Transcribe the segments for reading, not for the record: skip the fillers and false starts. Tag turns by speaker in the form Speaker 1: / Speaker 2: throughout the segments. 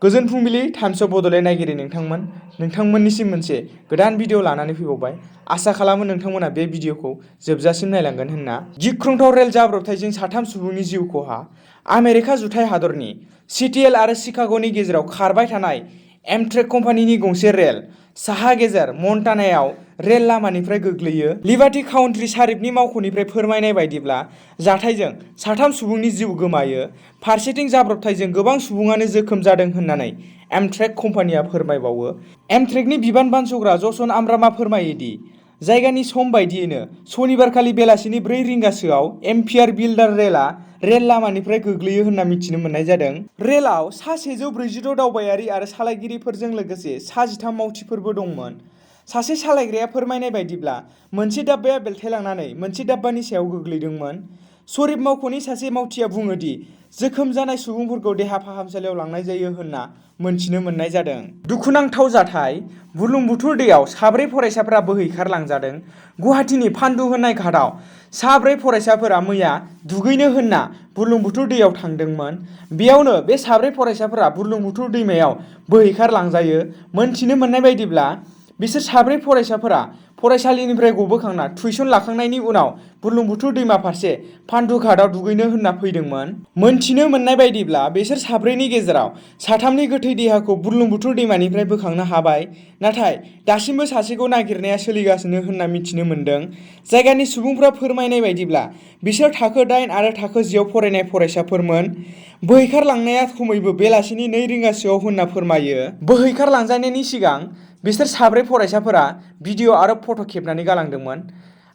Speaker 1: गोजोन फुंबिलि times of Bodoland नायगिरि नोंथांमोननिसिम मोनसे गोदान भिडिअ लानानै फैबावबाय। आसा खालामो नोंथांमोना बे भिडिअखौ जोबजासिम नायलांगोन होनना। गिख्रंथाव रेल जाब्रबथायजों 3 सुबुंनि जिउ खहा। आमेरिका जुथाइ हादरनि सिएटल आरो शिकाग'नि गेजेराव खारबाय थानाय एमट्रेक कम्पानिनि गंसे रेल साहा गेजेर मन्टानायाव रेल लामानिफ्राय गोग्लैयो। लिबार्टी काउन्टि शारिफनि मावख'निफ्राय फोरमायनाय बायदिब्ला जाथायजों 3 सुबुंनि जिउ गोमायो। फारसेथिं जाब्रबथायजों गोबां सुबुङानो जोखोम जादों होननानै एमट्रेक कम्पानिया फोरमायबावो। एमट्रेकनि बिबान बानस'ग्रा जसन आब्रामा फोरमायो दि जायगानि सम बायदियैनो सनिबारखालि बेलासिनि 4 रिंगासोआव एम्पियार बिल्डार रेलआ रेल लामानिफ्राय गोग्लैयो होनना मिथिनो मोननाय जादों। रेलआव सा 146 दावबायारि आरो सालायगिरिफोरजों लोगोसे सा 13 मावथिफोरबो दंमोन। सासे सालायग्राया फोरमायनाय बायदिब्ला मोनसे दाब्बाया बेलथायलांनानै मोनसे दाब्बानि सायाव गोग्लैदोंमोन। शरीफ मावख'नि सासे मावथिआ बुङो दि जोखोम जानाय सुबुंफोरखौ देहा फाहामसालियाव लांनाय जायो होनना मोनथिनो मोननाय जादों। दुखुनांथाव जाथाय बुरलुंबुथुर दैयाव 4 फरायसाफोरा बोहैखारलांजादों। गुवाहाटीनि पान्डु होननाय घाटआव 4 फरायसाफोरा मैया दुगैनो होनना बुरलुंबुथुर दैयाव थांदोंमोन। बेयावनो बे 4 फरायसाफोरा बुरलुंबुथुर दैमायाव बोहैखारलांजायो। मोनथिनो मोननाय बायदिब्ला बिसोर 4 फरायसाफोरा फरायसालिनिफ्राय गबोखांना टिउसन लाखांनायनि उनाव बुरलुंबुथुर दैमा फारसे पान्डु घाटआव दुगैनो होनना फैदोंमोन। मोनथिनो मोननाय बायदिब्ला बिसोर 4नि गेजेराव 3नि गोथै देहाखौ बुरलुंबुथुर दैमानिफ्राय बोखांनो हाबाय, नाथाय दासिमबो सासेखौ नागिरनाया सोलिगासिनो होनना मिथिनो मोन्दों। जायगानि सुबुंफ्रा फोरमायनाय बायदिब्ला बिसोर थाखो 8 आरो थाखो 10 आव फरायनाय फरायसाफोरमोन। बोहैखारलांनाया खमैबो बेलासिनि 2 रिंगासोआव होनना फोरमायो। बोहैखारलांजानायनि सिगां बिसोर 4 फरायसाफोरा भिडिअ आरो फट' खेबनानै गालांदोंमोन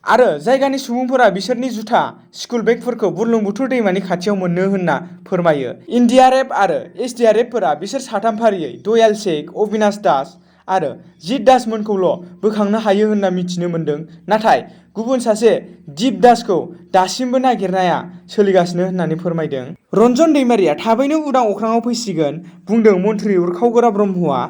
Speaker 1: आरो जायगानि सुबुंफोरा बिसोरनि जुथा स्कुल बेगफोरखौ बुरलुंबुथुर दैमानि खाथियाव मोनो होनना फोरमायो। एनडीआरएफ आरो एसडीआरएफफोरा बिसोर 3 फारियै दयाल शेख, अबिनाश दास आरो जित दासमोनखौल' बोखांनो हायो होनना मिथिनो मोन्दों, नाथाय गुबुन सासे दीप दासखौ दासिमबो नागिरनाया सोलिगासिनो होननानै फोरमायदों। रन्जन दैमारिया थाबैनो उदां अख्राङाव फैसिगोन, बुंदों मन्थ्रि उरखावगोरा ब्रह्मआ।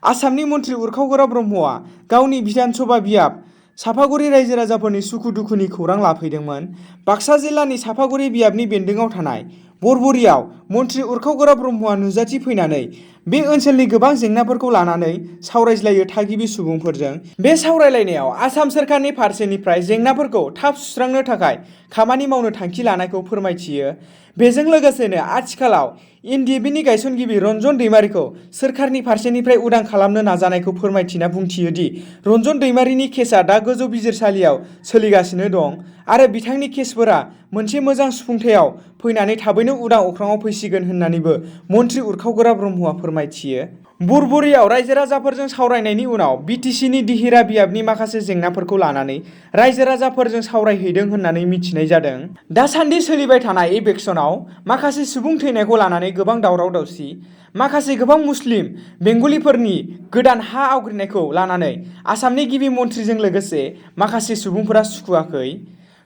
Speaker 1: आसामनि मन्थ्रि उरखावगोरा ब्रह्मआ गावनि बिधान सभा बियाब सापागुरि रायजो राजाफोरनि सुखु दुखुनि खौरां लाफैदोंमोन। बाक्सा जिल्लानि सापागुरि बियाबनि बेन्दोंआव थानाय बरबरियाव मन्थ्रि उरखावगोरा ब्रह्मआ नुजाथि फैनानै बे ओनसोलनि गोबां जेंनाफोरखौ लानानै सावरायज्लायो थागिबि सुबुंफोरजों। बे सावरायलायनायाव आसाम सोरखारनि फारसेनिफ्राय जेंनाफोरखौ थाब सुस्रांनो थाखाय खामानि मावनो थांखि लानायखौ फोरमायथियो। बेजों लोगोसेनो आथिखालाव एनडीएफबिनि गायसनगिरि रन्जन दैमारिखौ सोरखारनि फारसेनिफ्राय उदां खालामनो नाजानायखौ फोरमायथिना बुंथियो दि रन्जन दैमारिनि केसआ दा गोजौ बिजिरसालियाव सोलिगासिनो दं आरो बिथांनि केसफोरा मोनसे मोजां सुफुंथायाव फैनानै थाबैनो उदां अख्राङाव फैसिगोन होननानैबो मन्थ्रि उरखावगोरा ब्रह्मआ फोरमायथियो। बरबरियाव रायजो राजाफोरजों सावरायनायनि उनाव बिटिसिनि दिहिरा बियाबनि माखासे जेंनाफोरखौ लानानै रायजो राजाफोरजों सावरायहैदों होननानै मिथिनाय जादों। दासान्दि सोलिबाय थानाय इलेक्सनाव माखासे सुबुं थैनायखौ लानानै गोबां दावराव दावसि। माखासे गोबां मुस्लिम बेंगलिफोरनि गोदान हा आवग्रिनायखौ लानानै आसामनि गिबि मन्थ्रिजों लोगोसे माखासे सुबुंफोरा सुखुवाखै।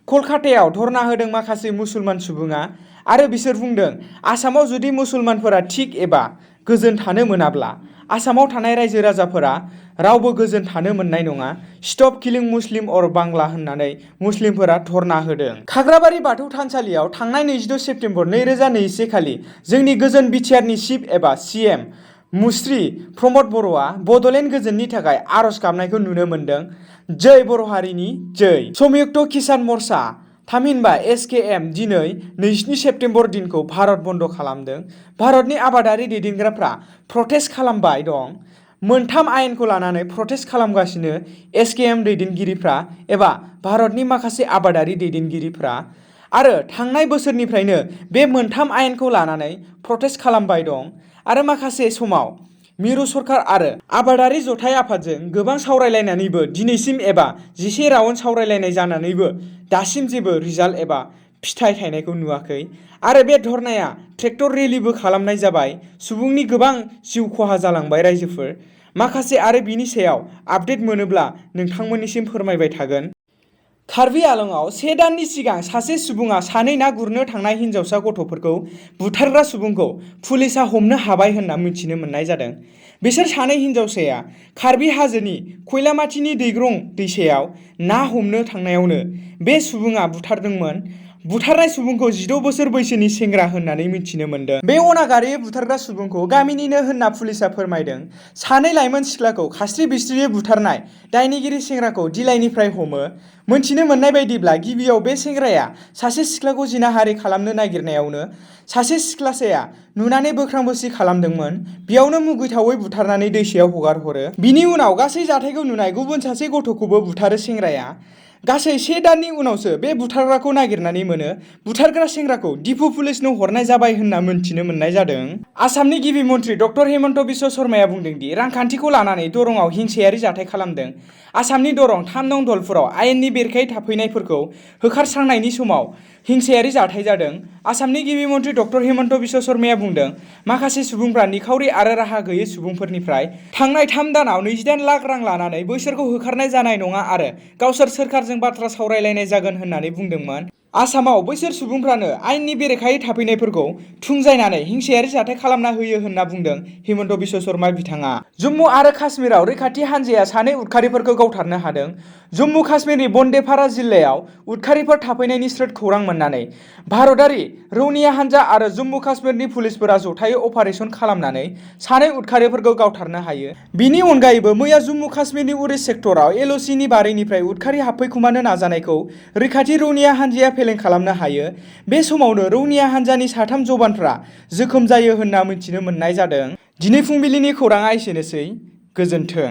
Speaker 1: कलकातायाव धर्ना होदों माखासे मुसलमान सुबुङा आरो बिसोर बुंदों आसामाव जुदि मुसलमानफोरा थिग एबा गोजोन थानो मोनाब्ला आसामाव थानाय रायजो राजाफोरा रावबो गोजोन थानो मोननाय नङा। स्टप किलिं मुस्लिम अर बांला होननानै मुस्लिमफोरा धर्ना होदों। खाग्राबारि बाथौ थानसालियाव थांनाय 26 सेप्तेम्बर 2021 खालि जोंनि गोजोन बिटिआरनि चिफ एबा सीएम मुस्रि प्रमद बर'आ बड'लेण्ड गोजोननि थाखाय आर'ज गाबनायखौ नुनो मोन्दों। जै बर' हारिनि जै। संयुक्त किसान मर्चा थामहिनबा एसकेएम दिनै 27 सेप्तेम्बर दिनखौ भारत बन्द खालामदों। भारतनि आबादारि दैदेनग्राफ्रा प्रटेस्ट खालामबाय दं। मोनथाम आयेनखौ लानानै प्रटेस्ट खालामगासिनो एसकेएम दैदेनगिरिफ्रा एबा भारतनि माखासे आबादारि दैदेनगिरिफ्रा आरो थांनाय बोसोरनिफ्रायनो बे मोनथाम आयेनखौ लानानै प्रटेस्ट खालामबाय दं आरो माखासे समाव मिरु सरकार आरो आबादारि जथाय आफादजों गोबां सावरायलायनानैबो दिनैसिम एबा 11 राउन्ड सावरायलायनाय जानानैबो दासिम जेबो रिजाल्ट एबा फिथाइ थायनायखौ नुवाखै आरो बे धर्नाया ट्रेक्टर रेलिबो खालामनाय जाबाय। सुबुंनि गोबां जिउ खहा जालांबाय रायजोफोर। माखासे आरो बिनि सायाव आपडेट मोनोब्ला नोंथांमोननिसिम फोरमायबाय थागोन। कार्बि आलंआव 1 दाननि सिगां सासे सुबुङा 2 ना गुरनो थांनाय हिनजावसा गथ'फोरखौ बुथारग्रा सुबुंखौ पुलिसआ हमनो हाबाय होनना मिथिनो मोननाय जादों। बिसोर 2 हिनजावसाया कार्बि हाजोनि खैलामाथिनि दैग्रं दैसायाव ना हमनो थांनायावनो बे सुबुङा बुथारदोंमोन। बुथारनाय सुबुंखौ 16 बोसोर बैसोनि सेंग्रा होननानै मिथिनो मोन्दों। बे अनागारि बुथारग्रा सुबुंखौ गामिनिनो होनना पुलिसा फोरमायदों। सानै लाइमोन सिख्लाखौ खास्रि बिस्रियै बुथारनाय दायनिगिरि सेंग्राखौ दिलाइनिफ्राय हमो। मोनथिनो मोननाय बायदिब्ला गिबियाव बे सेंग्राया सासे सिख्लाखौ जिनाहारि खालामनो नागिरनायावनो सासे सिख्लासाया नुनानै बोख्रां-बोख्सि खालामदोंमोन। बेयावनो मुगैथावै बुथारनानै दैसायाव हगार हरो। बिनि उनाव गासै जाथायखौ नुनाय गुबुन सासे गथ'खौबो बुथारो सेंग्राया। गासै 1 दाननि उनावसो बे बुथारग्राखौ नागिरनानै मोनो। बुथारग्रा सेंग्राखौ दिफु पुलिसनो हरनाय जाबाय होनना मोनथिनो मोननाय जादों। आसामनि गिबि मन्थ्रि डक्टर हेमन्त बिश्व शर्माया बुंदों दि रांखान्थिखौ लानानै दरंआव हिंसायारि जाथाय खालामदों। आसामनि दरं 3 नं दलफोराव आयेननि बेरेखायै थाफैनायफोरखौ होखारस्रांनायनि समाव हिंसायारि जाथाय जादों। आसामनि गिबि मन्थ्रि डक्टर हेमन्त बिश्व शर्माया बुंदों, माखासे सुबुंफ्रा निखावरि आरो राहा गैयै सुबुंफोरनिफ्राय थांनाय 3 दानाव 28 लाख रां लानानै बैसोरखौ होखारनाय जानाय नङा आरो गावसोर सोरखारजों बाथ्रा सावरायलायनाय जागोन होननानै बुंदोंमोन। आसामाव बैसोर सुबुंफ्रानो आयेननि बेरेखायै थाफैनायफोरखौ थुंजायनानै हिंसायारि जाथाय खालामना होयो होनना बुंदों हेमन्त बिश्व शर्मा बिथाङा। जम्मु आरो काश्मीराव रैखाथि हान्जाया सानै उदखारिफोरखौ गावथारनो हादों। जम्मु काश्मीरनि बन्देपारा जिल्लायाव उदखारिफोर थाफैनायनि स्रोद खौरां मोननानै भारतारि रौनिया हान्जा आरो जम्मु काश्मीरनि पुलिसफोरा जथायै अपारेसन खालामनानै सानै उदखारिफोरखौ गावथारनो हायो। बिनि अनगायैबो मैया जम्मु काश्मीरनि उरि सेक्टराव एलअसिनि बारैनिफ्राय उदखारि हाबफैखुमानो नाजानायखौ रैखाथि रौनिया हान्जाया फेलें खालामनो हायो। बे समावनो रौनिया हान्जानि 3 जवानफ्रा जोखोम जायो होनना मिथिनो मोननाय जादों। दिनै फुंबिलिनि खौराङा एसेनोसै। गोजोन्थों।